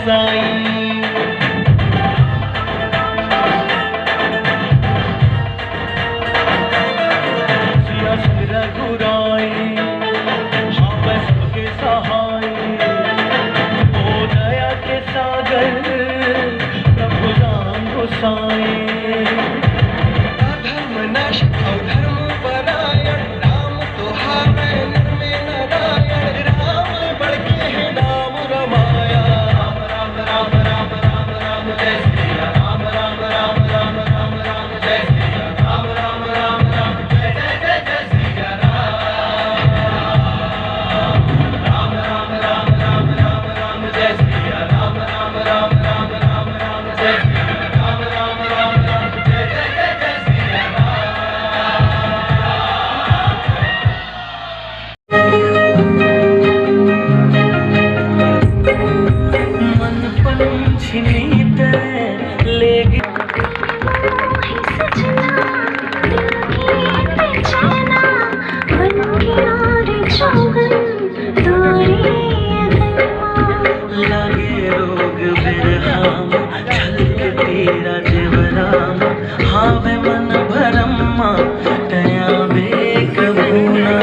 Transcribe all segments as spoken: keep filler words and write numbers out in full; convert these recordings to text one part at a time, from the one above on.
साईं। सिया संग रघुराई, हावै सबके सहाय। ओ दया के सागर प्रभु राम गोसाई। धर्म नाशक अउ धर्म परायण, राम तो हावै नर में नारायण। राम ले बढ़ के हे नाम रमाया। राम, राम, राम, राम, राम, राम, राम, जय श्री राम। राम, राम, राम, राम, राम, राम, राम, जय श्री राम। राम, राम, राम, राम, जय, जय, जय, जय श्री राम। राम, राम, राम, राम, राम, राम, राम, जय श्री राम। राम, राम, राम, राम, राम, राम, जय श्री राम। राम, राम, राम, राम, जय, जय, जय, जय श्री राम। मन पंछी नीत ले गे। लागे रोग बिरहा म, छलके तेरा जेवरा म, हावे मन भरम म, टयावे कभू ना।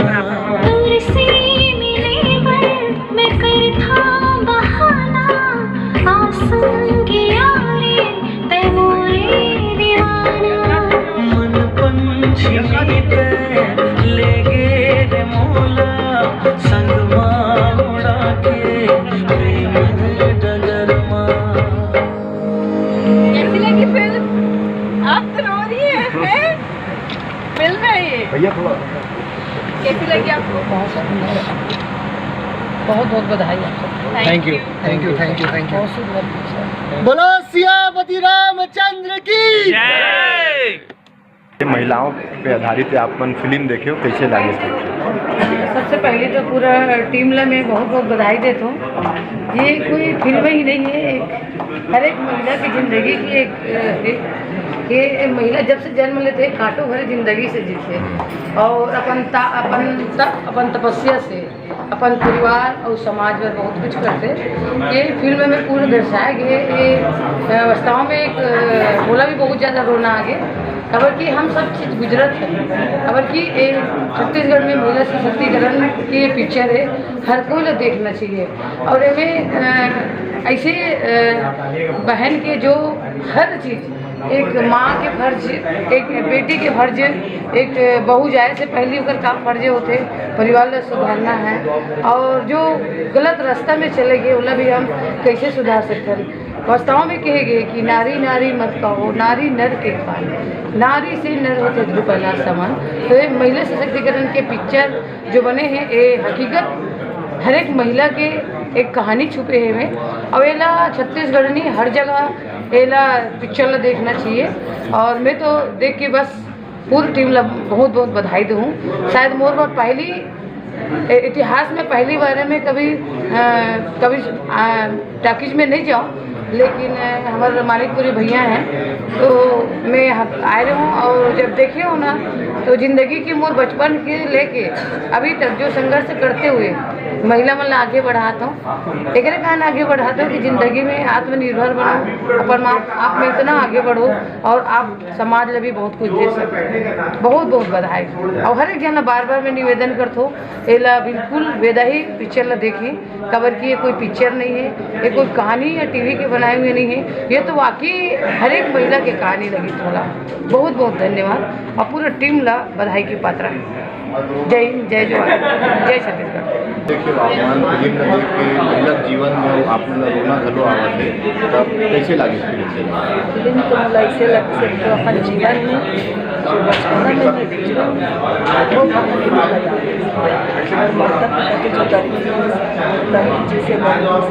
तुरसे मिले बर मैं करथों बहाना, आसंग यारे तै मोरे दीवाना। मन पंछी तै ले गे रे मोला, संग मा उड़ा के प्रेम डगर मा। कैसी लगी फिल्म? आप तो रो रही है, हैं? फिल्म है ये। भैया थोड़ा। कैसी लगी आपको? बहुत सुंदर। बहुत बहुत बधाई आप सबको। Thank you। Thank you, thank you, thank you। बहुत सुंदर पिक्चर। बोलो सियापति रामचंद्र की। महिलाओं पे आधारित आप मन फिल्म देखे हो, कैसे लागे? सबसे पहले तो पूरा टीम ला मैं बहुत बहुत बधाई देता हूँ। ये कोई फिल्म ही नहीं है, एक हर एक महिला की जिंदगी की एक, एक ये महिला जब से जन्म लेते हैं, कांटों भरी जिंदगी से जीते हैं और अपन ता, अपन त, अपन तपस्या से अपन परिवार और समाज बर बहुत कुछ करते। ये फिल्म में पूरा दर्शाया गया है। ये, अ, वास्तव में एक, अ, मोला भी बहुत ज़्यादा रोना आ गया, काबर कि हम सब चीज़ गुजरत है, काबर कि ये छत्तीसगढ़ में महिला सशक्तिकरण की ये पिक्चर है, हर कोई ला देखना चाहिए। और एमे, अ, ऐसे, अ, बहन के जो हर चीज़ एक माँ के फर्ज, एक बेटी के फर्ज, एक बहू जाए से पहले ओकर का फर्ज होथे, परिवार ला सुधारना है। और जो गलत रास्ता में चले गए, ओला भी हम कैसे सुधार सकथन। वास्तव में कहे गए कि नारी नारी मत कहो, नारी नर के खान, नारी से नर होथे ध्रुव पहला समान। तो ये महिला सशक्तिकरण के पिक्चर जो बने हैं, ये हकीकत हर एक महिला के एक कहानी छुपे हे में। और एला छत्तीसगढ़ नहीं, हर जगह एला पिक्चर ला देखना चाहिए। और मैं तो देख के बस पूरी टीम ला बहुत बहुत बधाई दूँ। शायद मोर बर पहली, ए-, इतिहास में पहली बार में कभी, अ, कभी, अ, टॉकीज में नहीं जाऊँ, लेकिन, अ, हमारे मानिकपुरी भैया हैं, तो मैं यहाँ आए रहूँ और जब देखे हो ना, तो जिंदगी की मोर बचपन के लेके अभी तक जो संघर्ष करते हुए महिला मन ला आगे बढ़ात हूँ, एकरे कारण आगे बढ़ात हूँ कि जिंदगी में आत्मनिर्भर बनो, अपन माँ आप में इतना आगे बढ़ो और आप समाज ला भी बहुत कुछ दे सकते हो। बहुत बहुत बधाई। और हर एक जन ला बार बार मैं निवेदन करत हूँ, एला बिल्कुल वेदाही पिक्चर ला देखी, काबर कि ये कोई पिक्चर नहीं है, ये कोई कहानी या टीवी के बनाए हुए नहीं है, ये तो वाकई हर एक महिला के कहानी लगी थोड़ा। बहुत बहुत धन्यवाद और पूरा टीम ला बधाई के पात्र है। जय हिंद, जय जवान, जय छत्तीसगढ़। देखिए, आप मन फिल्म ला देख के महिला के जीवन में आप मन ला रोना घलो आवत है, तब कैसे लागे फिल्म? फिल्म तो मोला ऐसे लगथे कि अपन जीवन में जो बचपना में मैं गुजरे हूँ, वो कहानी मोला याद है। और माता पिता के जो गरीबी, गरीबी से बहुत,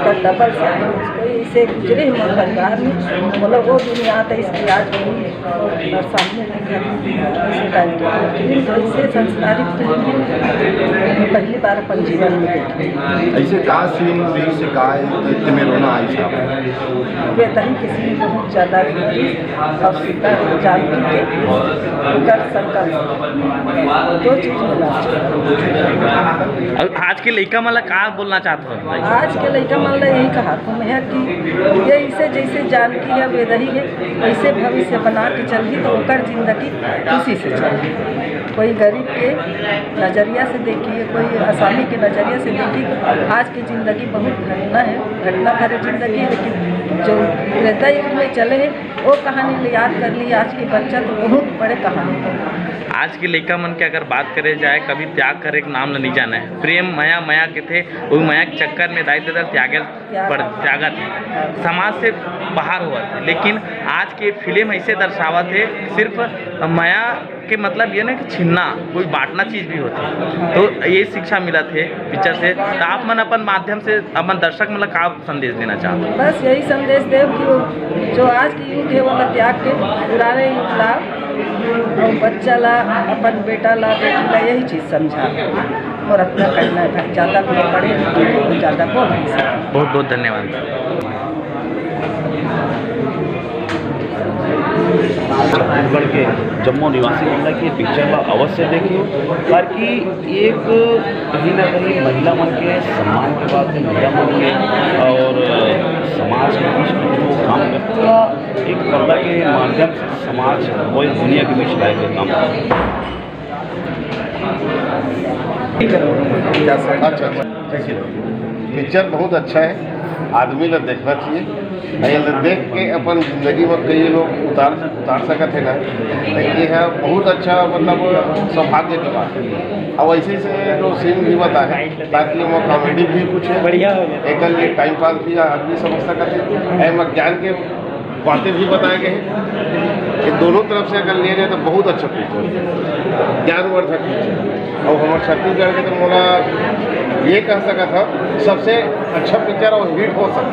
और डबल से कोई इसे गुजरे हमारे परिवार में, मतलब वो दिन याद है, इसकी याद नहीं है। और सामने नहीं है, इसे डाल के फिल्म तो ऐसे संस्कारित फिल्म है, पहली बार अपन जीवन में देखे। ऐसे का सीन रही से का इतने में रोना आई साहब? वेदाही के सीन बहुत ज़्यादा रही और सीता जानकी दर्शन कर, दो चीज मिला। अब आज के लइका मन ला का बोलना चाहत हो? आज के लइका मन ला यही कहा तुम है कि ये इसे जैसे जानकी है, वेदही है, वैसे भविष्य बना के चलही तो ओकर जिंदगी खुशी से चलही। कोई गरीब के नजरिया से देखिए, कोई आसामी के नजरिया से देखिए। आज की जिंदगी बहुत घटना है, घटना भरे जिंदगी है, लेकिन जो त्रेता युग में चले हैं, वो कहानी ले याद कर ली। आज के बच्चा तो बहुत बड़े कहानी है। आज के लइका मन के अगर बात करे जाए, कभी त्याग करे के नाम ल नहीं जाने। प्रेम मया, मया के थे, वो मया के चक्कर में दाई ददा ल त्यागल पड़, त्यागत है, समाज से बाहर होवत है। लेकिन आज के फिल्म ऐसे दर्शावत है, सिर्फ मया के मतलब ये ना कि छिन्ना, कोई बांटना चीज भी होती है। तो ये शिक्षा मिलत है पिक्चर से। तो आप मन अपन माध्यम से अपन दर्शक मन ला का संदेश देना चाहते हो? बस यही संदेश देव कि वो जो आज की यूथ है, वो त्याग के पुराने यूथ ला, और बच्चा ला, अपन बेटा ला, बेटी ला यही चीज समझा। और अपना कहना है भाई, ज्यादा कुछ पढ़े लिखे नहीं, ज्यादा बोल नहीं सकते। बहुत बहुत धन्यवाद। छत्तीसगढ़ के जम्मो निवासी मन ला कि पिक्चर ला अवश्य देखियो, ताकि एक कहीं ना कहीं महिला मन के सम्मान के बात है, महिला मन के और समाज के बीच में जो काम करता, एक पर्दा के माध्यम से समाज और दुनिया के बीच लाए के काम करता। अच्छा, अच्छा, देखिए, पिक्चर बहुत अच्छा है, आदमी ला देखना चाहिए। नहीं तो देख के अपन जिंदगी में कई लोग उतार, उतार सकत है ना, तो ये है बहुत अच्छा, मतलब सौभाग्य की बात है। अब ऐसे से जो सीन भी बताए, ताकि वो कॉमेडी भी कुछ है, बढ़िया हो गया। एक लिए टाइम पास भी आदमी समझ सकत है, एम ज्ञान के बातें भी बताए गए हैं कि दोनों तरफ से अगर ले जाए तो बहुत अच्छा पिक्चर, ज्ञानवर्धक पिक्चर। और हमारे छत्तीसगढ़ के तो मोला ये कह सका था, सबसे अच्छा पिक्चर और हिट हो सका।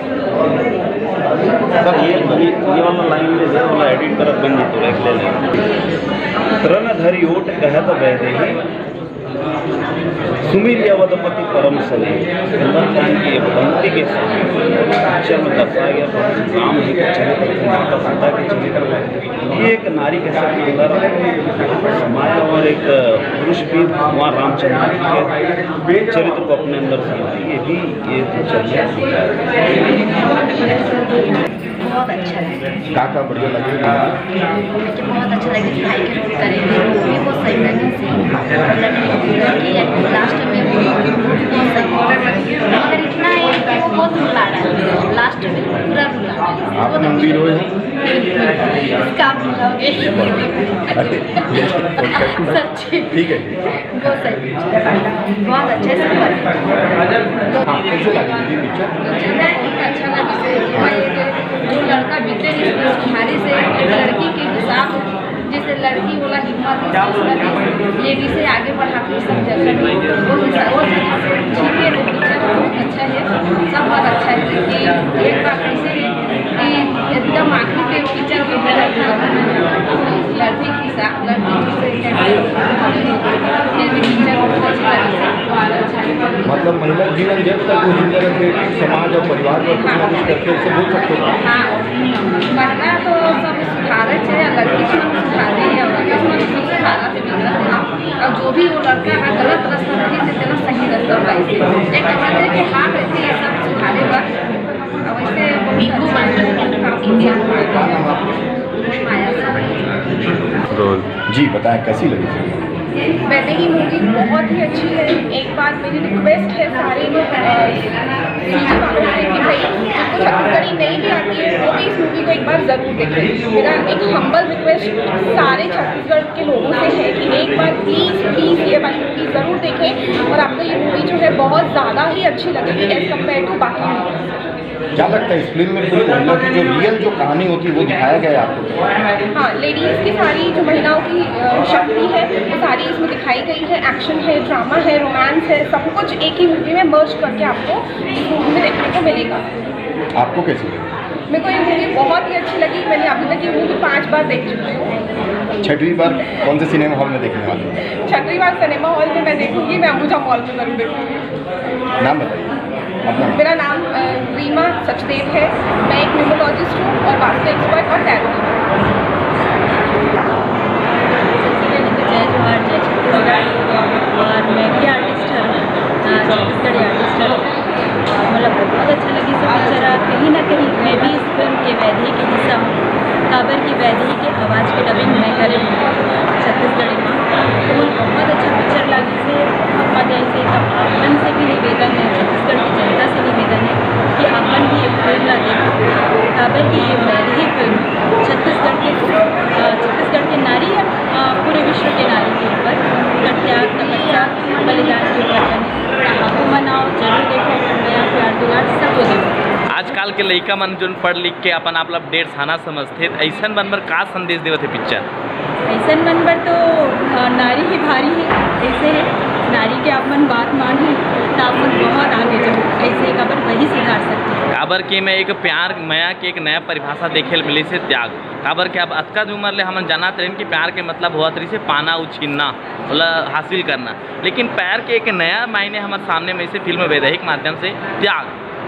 सब ये, ये, ये वाला लाइन में से वाला एडिट करत बन जी, तो एक ले ले। तृण धरि ओट कहत वैदेही, सुमिरि अवधपति परम सनेही। सुंदरकांड की ये पंक्ति के साथ पिक्चर में दर्शाया गया भगवान राम जी के चरित्र को, माता सीता के चरित्र को, ये एक नारी के साथ अंदर समाया और एक पुरुष भी भगवान रामचंद्र जी के चरित्र को अपने अंदर समाया, ये भी ये पिक्चर में। बहुत अच्छा लगा। का का बढ़िया लगे? मुझे बहुत अच्छा लगे कि भाई के रोल करे, मूवी बहुत सही लगे। लड़की, लड़की लास्ट में वो बहुत सही, मगर इतना है कि वो बहुत रुला रहा है लास्ट में, पूरा रुला रहा है। आप लोग भी रोए हो? इसका आप रुलाओगे। अरे, सच्ची। ठीक है। बहुत सही पिक्चर, बहुत अच्छा है, सुपर। हाँ, कैसे लगी दीदी पिक्चर? पिक्चर बहुत अच्छा लगा। जो लड़का बीते नहीं, उस भारी से एक लड़की के हिसाब, जैसे लड़की वाला हिम्मत, ये भी से आगे बढ़ा के सब जगह में वो हिसाब से ठीक है, पिक्चर बहुत अच्छा है, सब बहुत अच्छा है। लेकिन एक बात ऐसे है कि एकदम आखिरी पे पिक्चर के लड़की के साथ, लड़की के साथ फिर भी पिक्चर बहुत अच्छा लगा। मतलब महिला जीवन जब तक वो जिंदा रखे, समाज और परिवार पर कुछ ना कुछ करके उसे बोल सकते हो। हाँ, महिला तो सब सुधारे छे, लड़की मन सुधारे, और लड़का मन सब सुधारा से बिगड़त है। और जो भी वो लड़का है गलत रास्ता नहीं से तेना सही रास्ता पाए से। एक कहते हैं कि हाँ, वैसे ये सब सुधारे बा। और वैसे बहुत अच्छा काम किया। माया से। जी, बताएं, कैसी लगी फिल्म? वैसे ही मूवी बहुत ही अच्छी है। एक बात मेरी रिक्वेस्ट है सारे, अ, सीजी वालों से कि भाई, जिनको छत्तीसगढ़ी नहीं भी आती है, वो भी इस मूवी को एक बार ज़रूर देखें। मेरा एक हम्बल रिक्वेस्ट सारे छत्तीसगढ़ के लोगों से है कि एक बार प्लीज़, प्लीज़ ये वाली मूवी ज़रूर देखें और आपको ये मूवी जो है बहुत ज़्यादा ही अच्छी लगेगी एज़ कम्पेयर टू बाकी मूवीज़। क्या लगता है, इस फिल्म में पूरी महिला की जो रियल जो कहानी होती है, वो दिखाया गया है आपको? हाँ, लेडीज़ की सारी जो महिलाओं की, अ, शक्ति है, वो सारी इसमें दिखाई गई है। एक्शन है, ड्रामा है, रोमांस है, सब कुछ एक ही मूवी में मर्ज करके आपको इस मूवी में देखने को मिलेगा। आपको कैसी लगी? मेरे को ये मूवी बहुत ही अच्छी लगी। मैंने अभी तक ये मूवी पांच बार देख चुकी हूँ। छठवीं बार कौन से सिनेमा हॉल में देखने वाले हो? छठवीं बार सिनेमा हॉल में मैं देखूंगी, मैं अंबुजा मॉल में ज़रूर देखूंगी। नाम बताइए अपना। मेरा नाम, अ, रीमा सचदेव है। मैं एक न्यूमरोलॉजिस्ट हूँ और वास्तु एक्सपर्ट और टैरो। और मैं भी आर्टिस्ट हूँ, अ, छत्तीसगढ़ी आर्टिस्ट हूँ। और मतलब बहुत अच्छा लगी सब पिक्चर। कहीं ना कहीं मैं भी इस फिल्म के वैदेही के हिस्सा हूँ। काबर की वैदेही के आवाज़ के डबिंग मैं करे हूँ छत्तीसगढ़ी में। तो मोला बहुत अच्छा पिक्चर लगी से। अब मजा इसे अपन से भी निवेदन है, छत्तीसगढ़ की जनता से निवेदन है कि अपन भी एक फिल्म ला देखो। काबर की ये वैदेही फिल्म छत्तीसगढ़ के, अ, छत्तीसगढ़ के नारी या, अ, पूरे विश्व के नारी के ऊपर उनका त्याग, तपस्या, बलिदान के ऊपर बने। तो आपको मनाओ, जरूर देखो, मैं आपको यार दुलार सबको दूँ। आजकल के लइका मन जोन पढ़ लिख के अपन आप ला ढेर साना समझथे, अइसन मन बर का संदेश देवत हे पिक्चर? अइसन मन बर तो, अ, नारी ही भारी है, ऐसे है, नारी के आप मन बात मानहू, तो आप मन बहुत आगे जाहू, ऐसे काबर वही सुधार सकते हैं। काबर के मैं एक प्यार मया के एक नया परिभाषा देखे ल मिलिस हे, त्याग। काबर के अब अतका उमर ले हमन जानत रहेन कि प्यार के मतलब होवत रहिस हे पाना अउ छीनना, ओला हासिल करना, लेकिन प्यार के एक नया मायने हमर सामने में इसे फिल्म वैदेही के माध्यम से त्याग,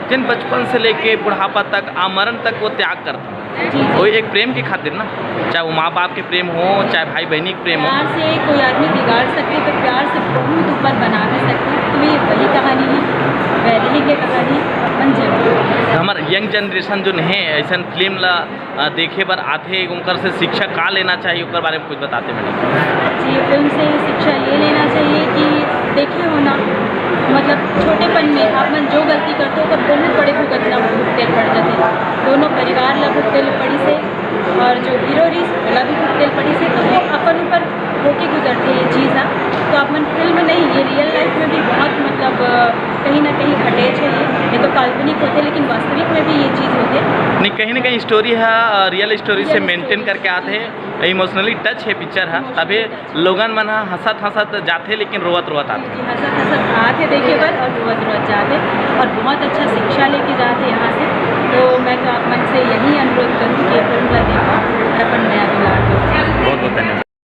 जेन बचपन से लेके बुढ़ापा तक, आमरण तक वो त्याग करथे। जी, जी। वो एक प्रेम के खातिर ना, चाहे वो माँ बाप के प्रेम हो, चाहे भाई बहनी के प्रेम हो। प्यार से कोई आदमी बिगाड़ सकते, तो प्यार से बहुत ऊपर बना भी सकते हैं। तो ये वही कहानी है, वैदेही के कहानी अपन जीवन। तो हमर यंग जनरेशन जो है ऐसन फिल्म ला, अ, देखे बर आथे, उनकर से शिक्षा का लेना चाहिए, ओकर बारे में कुछ बताते मैडम? जी, फिल्म से शिक्षा ये लेना चाहिए कि देखे हो ना, मतलब छोटेपन में आप मन जो गलती करते हो, ओकर बहुत बड़े भुगतना भुगते पड़ जाते हैं। दोनों परिवार ला भुगते ले पड़ी से, और जो हीरो रहिस ओला भी भुगते ले पड़ी से, तो वो अपन ऊपर होके गुजरते ये चीज़ है। तो आप मन फिल्म नहीं, ये रियल लाइफ में भी बहुत मतलब, अ, कहीं ना कहीं घटे है ये। ये तो काल्पनिक होते, लेकिन वास्तविक में भी ये चीज़ होते। नहीं, कहीं ना कहीं स्टोरी है, अ, रियल स्टोरी से रियल मेंटेन स्टोरी। करके आते हैं। इमोशनली टच है पिक्चर है, तभी लोगन मन ह हंसत हंसत जाथे, लेकिन रोवत रोवत आथे। जी, हंसत हंसत आथे देखे बर और रोवत रोवत जाथे, और बहुत अच्छा शिक्षा लेके जाथे यहाँ से। तो मैं तो आप मन से यही अनुरोध करूँ कि ये फिल्म ला देखो और अपन मया दुलार दो। बहुत बहुत धन्यवाद।